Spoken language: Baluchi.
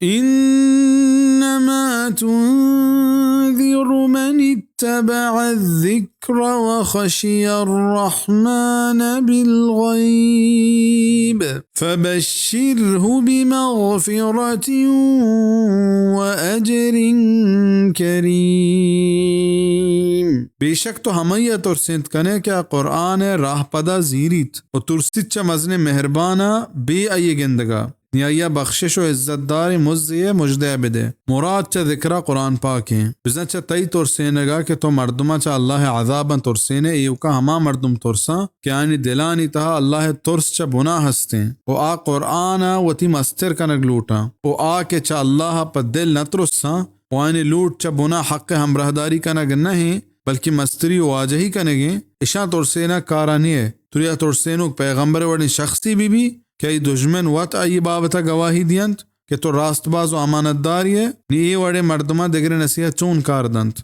إنما تنذر من اتبع الذكر وخشي الرحمن بالغيب فبشره بمغفرة وأجر كريم۔ بے شک تو ہمائی ءَ ترسینت کن ئے کہ آ قرآن ءِ راہ پدا زیریت ءُ ترسیت چہ مزنیں مہربان ءَ بے آئی ءِ گندگ ءَ۔ نی آئی ءَ بخشش ءُ عزت داریں مزے ءِ مژدہ ءَ بدئے۔ مراد چہ ذکر ءَ قرآن پاک ایں۔ بزاں چہ تئی ترسینگ ءَ کہ تو مردماں چہ اللہ ءِ عذاباں ترسین ئے، ایوکا ہما مردم ترساں کہ آیانی دلانی تہا اللہ ءِ ترس چہ بنا ہستیں ءُ آ قرآن ءَ وتی مستر کنگ لوٹاں ءُ آ کہ چہ اللہ ءَ پہ دل نہ ترساں ءُ آیانی لوٹ چہ بنا حق ءِ ہمراہداری کنگ نہ ایں، بلکیں مستری ءُ واجہی کنگ ایں، اشاں ترسینگ کارانی ءَ۔ تریا ترسینوک پیغمبر ءِ وڑیں شخصے بہ بی کہ آئی دژمن وت آئی بابت ءَ گواہی دینت کہ تو راست باز ءُ امانت دارے ئے، نی اے وڑیں مردماں دگرے نصیحت چون کار دنت؟